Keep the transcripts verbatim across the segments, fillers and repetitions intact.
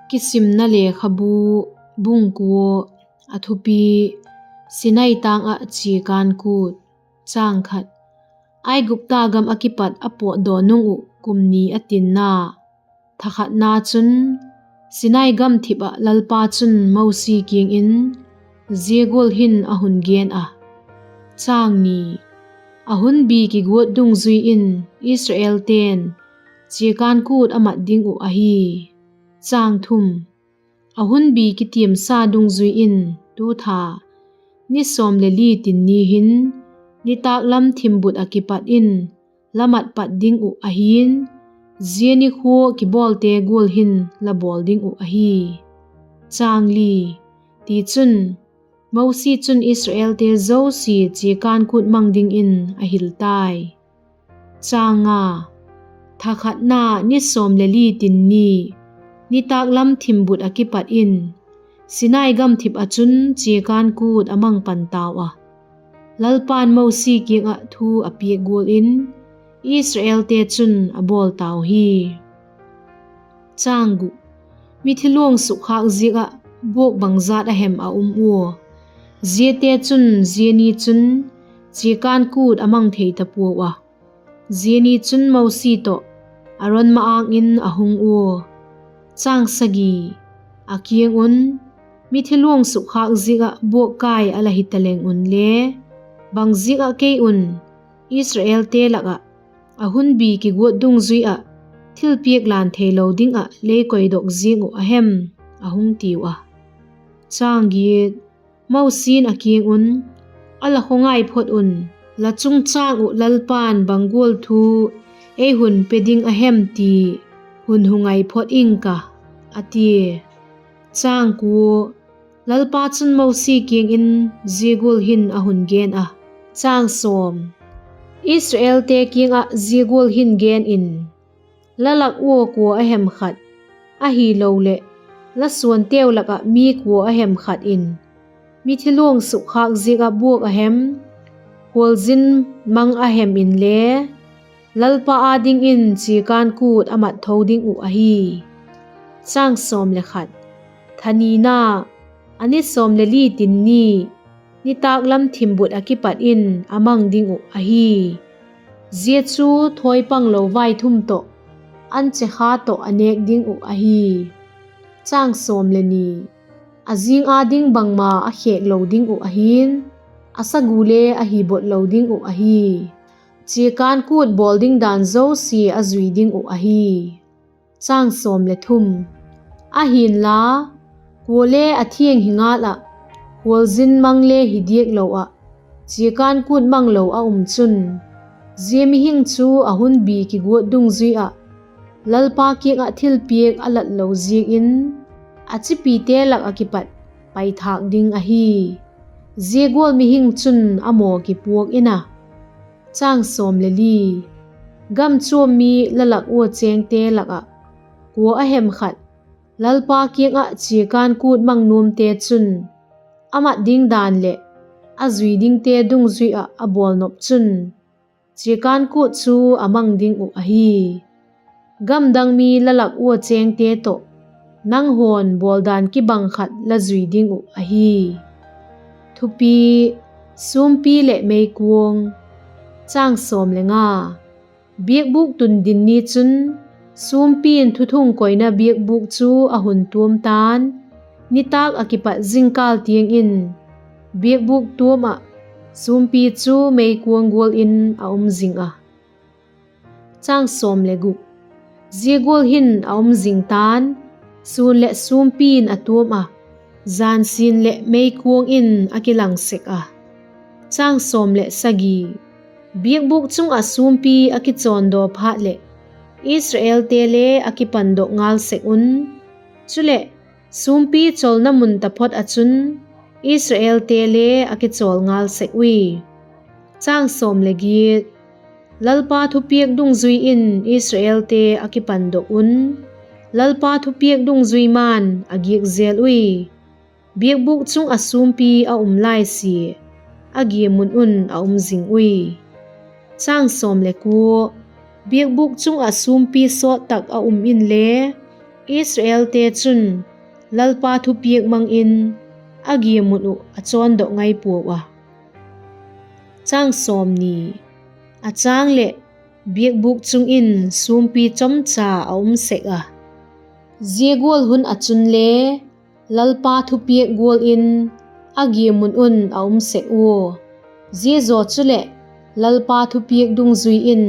Kisimna Lekhabu, bung kua. A thupi: Sinai tâng ah chiakân kût. Aigupta gam ah kipat a pawtdaw nung uh kum ni a tinna, thakhatna chun, Sinai gamthip ah Lalpa chun Mosi kiang in zia gual hin a hun gen a: A hunbî kiguat dungzui in Israelte'n chiakân kût a mat ding uh ahi. A hunbî kitiamsa dungzui in tu tha, ni sawm leh li tin ni hin, nitâk lam thimbut ah kipat in la mat pat ding uh ahi'n, zia nikhua kibawlte gual hin la bawl ding uh ahi. Tichun, Mosi chun Israelte zosia chiakân kût mang dingin a hil tai. Thakhatna, ni sawm leh li tin ni, nitâk lam thimbut ah kipat in, Sinai gamthip ah chun chiakân kût a mang pan tau a, Lalpa'n Mosi kiang ah thu a piak gual in, Israelte chun a bawl tau hi. Mithiluang sukkhâk ziak ah buak bangjat a hem a um ua? Ziate chun zia ni chun chiakân kût a mang thei ta puau a. Zia ni chun Mosi tawh Aron ma-âng in a hung ua. A kiang un, Mithiluang sukkhâk ziak ah buak kâi a la hita leng unle, bangziak ah kei un Israelte lak ah a hunbî kiguat dungzui ah thilpiak lân theilo ding ah lei koidok ziang uh a hem? a hung tiu a. Mosi'n a kiang un, A la khawngai phot un, la chungchâng uh Lalpa'n bang gual thu ei hun pe ding a hem ti hun hu ngai phot ing ka, a tia. Lalpa chun Mosi kiang in zia gual hin a hun gen a: Israelte kiang ah zia gual hin gen in, ‘La lak ua kua a hem khat, ahiloleh la suanteu lak ah mi kua a hem khat in mithiluang sukkhâk ziak ah buak a hem, khualzin mang a hem inle, Lalpa â dingin chiakân kût a mat tho ding uh ahi. Tha nina, a ni sawm leh li tin ni, nitâk lam thimbut ah kipat in a mang ding uh ahi. Zia chu thawipanglo vaithum tawh, anchekha tawh a nêk ding uh ahi. A zîng â ding bangma a khêklo ding uh ahi'n, a sagu le a hi botlo ding uh ahi. Chiakân kût bawl ding dan zosia a zui ding uh ahi. Ahi'nla, kuale a thiang hi ngal ah, khualzin mang le hi diak lo ah, chiakân kût mang lo a um chun, zia mihing chu a hunbî kiguat dungzui ah Lalpa kiang ah thilpiak a lat lo ziak in, a chipite lak ah kipat paithâk ding ahi. Zia gual mihing chun a maw kipuak in a. Gam chuam mi la lak ua chêngte lak ah kua a hem khat Lalpa kiang ah chiakân kût mang nuamte chun, a mat ding dan leh a zui dingte dungzui ah a bawlnop chun, chiakân kût chu a mang ding uh ahi. Gam dang mi la lak ua chêngte tawh nanghaw'n bawldan kibang khat la zui ding uh ahi. Thupi: Sûmpi leh Meikuang. Biakbûk tun din ni chun, sûmpi'n thuthung koina biakbûk chu a hun tuam ta'n; nitâk ah kipat zingkâl tiang in biakbûk tuam ah sûmpi chu meikuang gual in a um zing a. Zia gual hin a um zing ta'n, sûn leh sûmpi'n a tuam a, jan sin leh meikuang in a kilang sek a. Biakbûk chung ah sûmpi a kichawndaw phat leh, Israelte le a kipandok ngal sek un; chuleh, sûmpi cholna mun taphot ah chun Israelte le a kichawl ngal sek ui. Lalpa thupiak dungzui in Israelte a kipandok un, Lalpa thupiak dungzui ma'n a giak jel ui; biakbûk chung ah sûmpi a um lai sia, a giamun un a um zing ui. Biakbûk chung ah sûmpi sawt tak a um inle, Israelte chun Lalpa thupiak mang in a giamun uh a chawndok ngai puau a. A châng leh biakbûk chung in sûmpi chomcha a um sek a, zia gual hun ah chunle Lalpa thupiak gual in a giamun un a um sek ua, zia zaw chuleh Lalpa thupiak dungzui in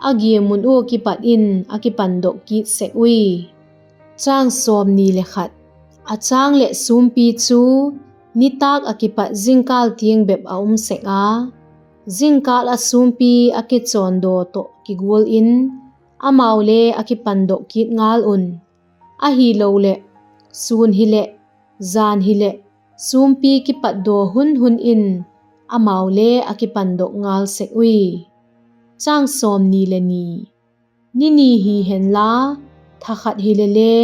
a giamun ua kipat in a kipandok kit sek ui. A châng leh sûmpi chu nitâk ah kipat zingkâl tiang bep a um sek a, zingkâl ah sûmpi a kichawndaw tawh kigual in amau le a kipandok kit ngal un; ahiloleh, sûn hileh, jan hileh, sûmpi kipatdaw hun hun in amau le a kipandok ngal sek ui. Ni ni hi henla, tha khat hile le,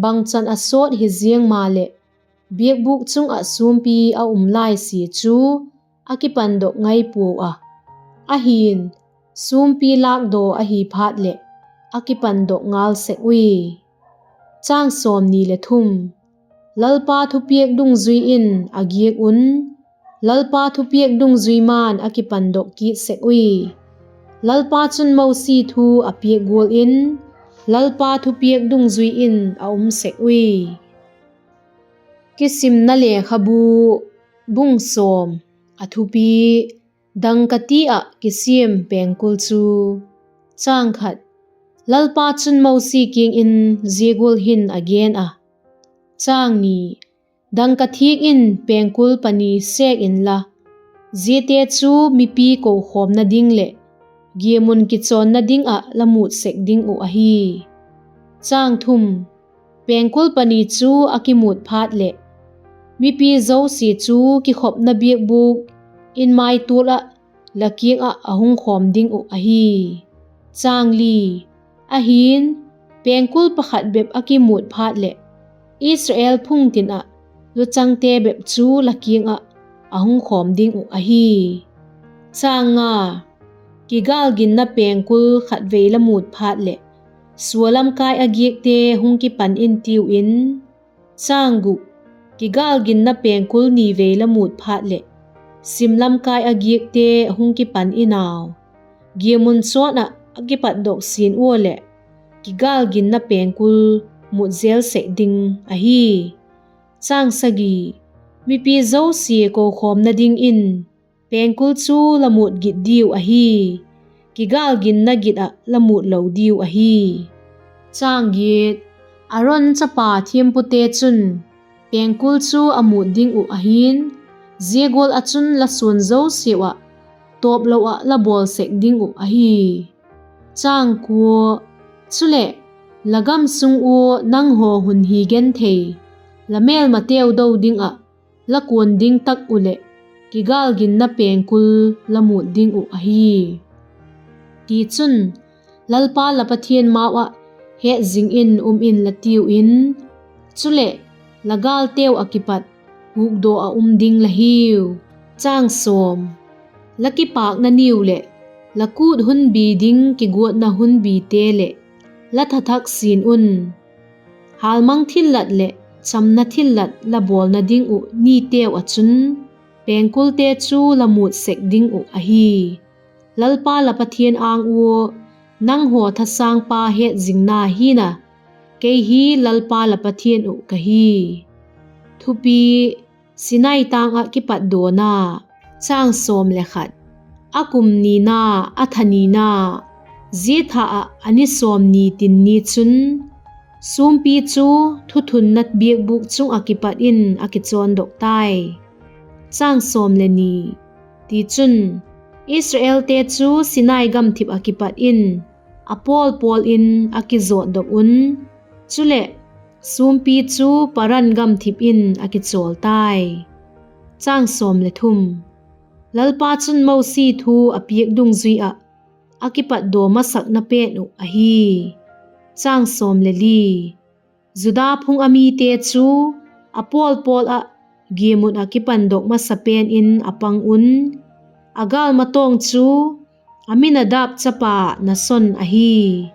bangchan a sawt hi ziang maleh, biakbûk chung ah sûmpi a um lai sia chu a kipandok ngai puau a; ahi'n, sûmpi lâkdaw ahi phat leh a kipandok ngal sek ui. Lalpa thupiak dungzui in a giak un, Lalpa thupiak dungzui ma'n a kipandok kit sek ui. Lalpa chun Mosi thu a piak gual in, Lalpa thupiak dungzui in a um sek ui. Kisimna Lekhabu, bung sawm. A thupi: Dangkati ah kisiam pengkul chu. Lalpa chun Mosi kiang in zia gual hin a gen a: Dangka thiak in pengkul pani sêk inla, ziate chu mipi kokhawmna ding leh giamun kichawnna ding ah la mût sek ding uh ahi. Pengkul pani chu a kimût phat leh, mipi zosia chu kikhopna biakbûk in maitual ah la kiang ah a hung khawm ding uh ahi. Ahi'n, pengkul pakhat bep a kimût phat leh, Israel phungtin ah luchangte bep chu la kiang ah a hung khawm ding uh ahi. Kigâlginna pengkul khatvei la mût phat leh, sua lam kai a giakte hung kipan intiu in. Kigâlginna pengkul nivei la mût phat leh, sim lam kai a giakte hung kipan in au; giamun chawn ah a kipatdok sian ua leh, kigâlginna pengkul mût jel sek ding ahi. Mipi zosia kokhawmna dingin pengkul chu la mût git diu ahi; kigâlginna git ah la mût lo diu ahi. Aron chapa thiampute chun pengkul chu a mût ding uh ahi'n, zia gual ah chun la suan zosiau ah tawplo ah la bawl sek ding uh ahi. Chuleh, la gam sung ua nanghaw hun hi genthei, la mêlmateu do ding ah la kuan ding tak uh leh, kigâlginna pengkul la mût ding uh ahi. Tichun, Lalpa la Pathian mau ah hetzing in um inla tiu in; chuleh, la gâlteu ah kipat hukdaw ah um ding la hiu. La kipâkna niu leh la kût hunbi ding kiguatna hunbite leh la tha thak sian un, hâlmang thillat leh chamna thillat la bawlna ding uh niteu ah chun pengkulte chu la mût sek ding uh ahi. Lalpa la Pathian âng ua nanghaw thasângpa hetzingna hi'n a, kei hi Lalpa la Pathian uh ka hi. Thupi: Sinai Tâng ah Kipatdawna. A kum nina, a tha nina, zia tha ah a ni sawmni tin ni chun, sûmpi chu thuthunna biakbûk chung ah kipat in a kichawndok tai. Tichun, Israelte chu Sinai gamthip ah kipat in a pawl pawl in a kizawtdok un; chuleh, sûmpi chu Paran gamthip in a kichawl tai. Lalpa chun Mosi thu a piak dungzui ah a kipatdaw masakna pen uh ahi. Juda phung a mite chu a pawl pawl ah giamun ah kipandok masa pen in a pang un; a gâlmatawng chu Aminadab chapa Nason ahi.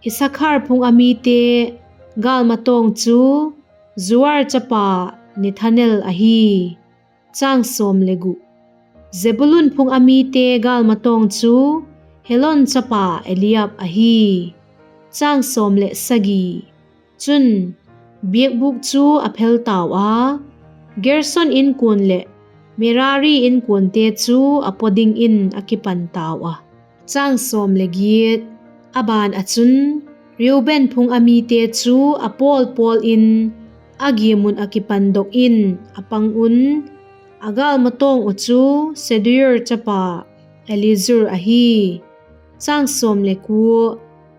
Isakhar phung a mite gâlmatawng chu Zuar chapa Nethanel ahi. Zebulun phung a mite gâlmatawng chu Helon chapa Eliab ahi. Chun, biakbûk chu a phel tau a, Gerson inkuan leh Merari inkuante chu a paw dingin a kipan tau a. A ban ah chun Reuben phung a mite chu a pawl pawl in a giamun ah kipandok in a pang un; a gâlmatawng uh chu Sedeur chapa Elizur ahi.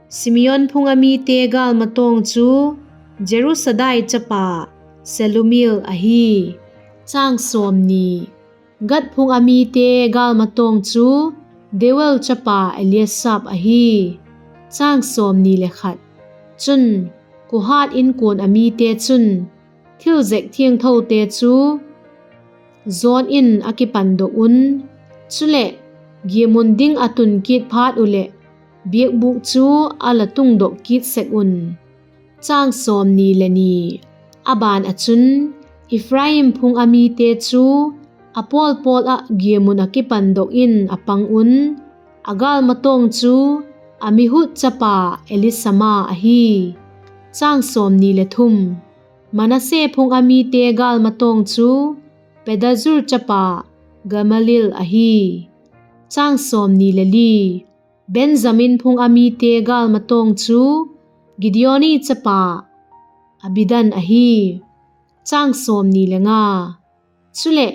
Simeon phung a mite gâlmatawng chu Jurisadai chapa Selumiel ahi. Gad phung a mite gâlmatawng chu Deuel chapa Eliasaph ahi. Chun, Kohath inkuan a mite chun thil zek thiangthote chu zawn in a kipandok un; chuleh, giamun ding a tun kit phat uh leh, biakbûk chu a la tungdok kit sek un. A ban ah chun Ephraim phung a mite chu a pawl pawl ah giamun ah kipandok in a pang un; a gâlmatawng chu Amihud chapa Elisama ahi. Manasse phung a mite gâlmatawng chu Pedazur chapa Gamaliel ahi. Benjamin phung a mite gâlmatawng chu Gideoni chapa Abidan ahi. Chuleh,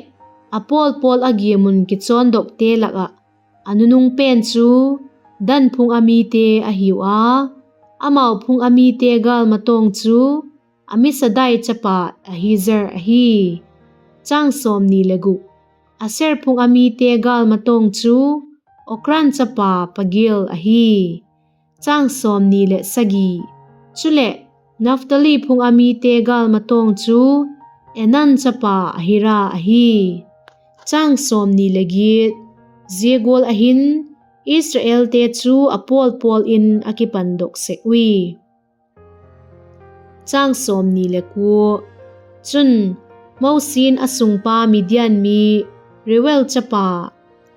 a pawl pawl ah giamun kichawndokte lak ah a nunung pen chu Dan phung a mite a hiu a; amau phung a mite gâlmatawng chu Amisadai chapa Ahiezer ahi. Aser phung a mite gâlmatawng chu Okran chapa Pagiel ahi. Chuleh, Naphtali phung a mite gâlmatawng chu Enan chapa Ahira ahi. Zia gual ah hin Israelte chu a pawl pawl in a kipandok sek ui. Chun, Mosi'n a sungpa Midian mi Reuel chapa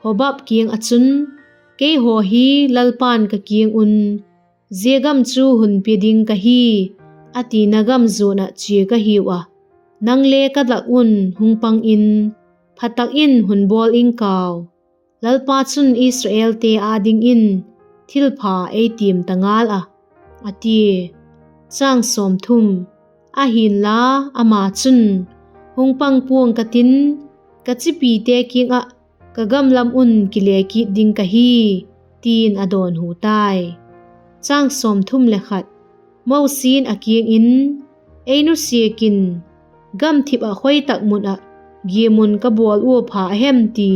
Hobab kiang ah chun, Keihaw hi Lalpa'n ka kiang un, ‘Zia gam chu hun pia ding ka hi,’ a tina gam zuan ah chia ka hiu a, nang le ka lak un hung pang in, pha tak in hun bawl ing kau; Lalpa chun Israelte â dingin thilpha ei tiam ta ngal a, a tia. Ahi'nla, ama chun, ‘Hung pang pua'ng ka tin, ka chipite kiang ah, ka gam lam un kile kit ding ka hi,’ ti'n a dawnhu tai. Mosi'n a kiang in, Ei nusia kin, gamthip ah khoi tak mun ah giamun ka bawl ua pha a hem ti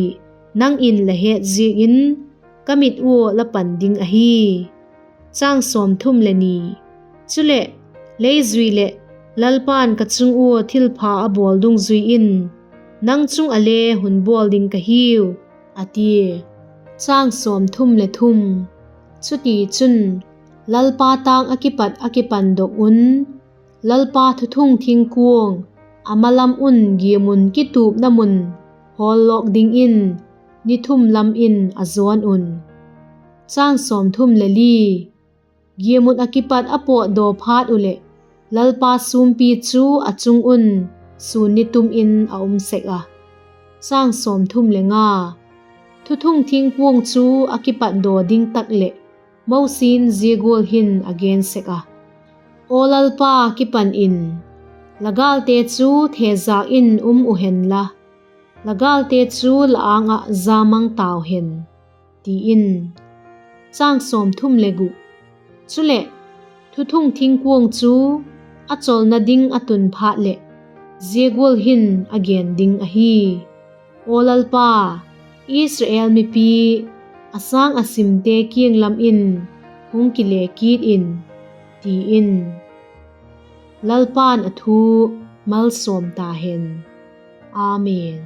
nang in la het ziakin, ka mit ua la pan ding ahi. Chuleh, lei zui leh Lalpa'n ka chung ua thilpha a bawl dungzui in, nang chung ah le hun bawl ding ka hiu, a tia. Chutichun, Lalpa tâng ah kipat a kipandok un, Lalpa thuthung thingkuang a malam un giamun kitupna mun hawl lawk dingin ni thum lam in a jawn un. Giamun ah kipat a pawtdaw phat uh leh, Lalpa sûmpi chu a chung un sûn ni tum in a um sek a. Thuthung thingkuang chu a kipatdaw ding tak leh Mosi'n zia gual hin a gen sek a: Aw Lalpa, kipan in, la gâlte chu thezâk in um uh hen la, la gâlte chu la âng ah ja mang tau hen, ti in. Chuleh, thuthung thingkuang chu a cholna ding a tun phat leh, zia gual hin a gen ding ahi: Aw Lalpa, Israel mipi, a sâng ah simte kiang lam in hung kile kit in, ti in. Lalpa'n a thu malsawm ta hen. Amen.